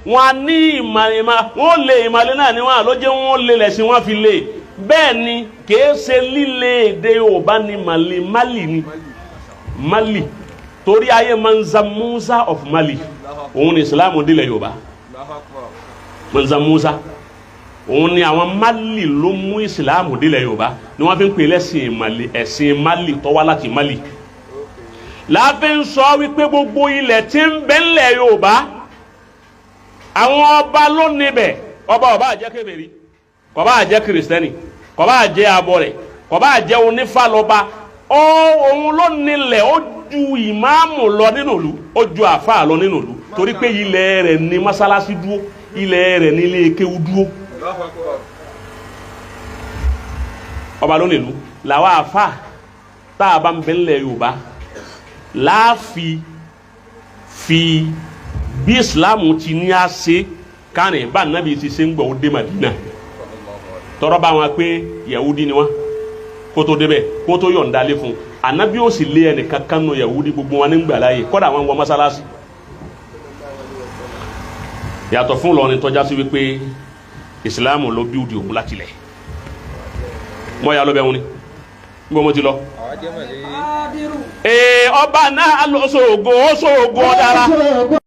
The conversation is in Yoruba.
Wọn á ní ìmọ̀ ìmọ̀, wọn ò lè ìmọ̀lẹ́ náà ni wọn àlójẹ́ wọn lè lẹ̀sìn wọn fi lè. Bẹ́ẹ̀ ni kìí ṣe líle èdè Yorùbá ni Mali, Mali ni Mali, torí ayé Mansa Musa of Mali, òun ni Islam délẹ̀ Yorùbá. Mansa Musa, òun ni àwọn Mali ló mú Islam délẹ̀ Yorùbá, ni wọ́n fi ń pè lẹ́sìn Mali, ẹ̀sìn Mali tó wá láti Mali. Láàfin sọ wípé gbogbo ilẹ̀ tí ń bẹ ńlẹ̀ Yorùbá, àwọn ọba ló níbẹ̀. Ọba ọba àjẹ́ kèfèrí, kò bá jẹ́ kìrìsìtẹ́nì, kò bá jẹ́ abọrẹ̀, kò bá jẹ́ onífàlọ́ba, ó òun ló nílẹ̀. Ó ju ìmáàmù lọ nínú ìlú, ó ju àfáà lọ nínú ìlú, torí pé ilẹ̀ rẹ̀ ní mọ́sálásí dúró, ilẹ̀ rẹ̀ ní ilé kéwú dúró. Ọba ló nílùú. Làwọn àfáà tá a bá ń bẹ ńlẹ̀ Yorùbá láàfi fi bí Ìsìláàmù ti ní a ṣe kánì bá nàbí ti ṣe ń gbọ́ ó dé Madina, tọrọ bá wọn pé Yahudi ni wọn kó tó débẹ̀, kó tó yọ̀ǹda lé fún anabi, ó sì lé ẹnìkan kan nù Yahudi, gbogbo wọn ní gbàláyè, kọ́dà wọn wọ mọ́sálásí. Yàtọ̀ fún lọ́rin tọ́já sí wípé Ìsìláàmù ló bí òdi òun láti lẹ̀ mọ́ ya ló bẹ̀ wọn ni níbo mo ti lọ. Ee, ọba náà lọ sóògùn, ó sóògùn ọ̀dára.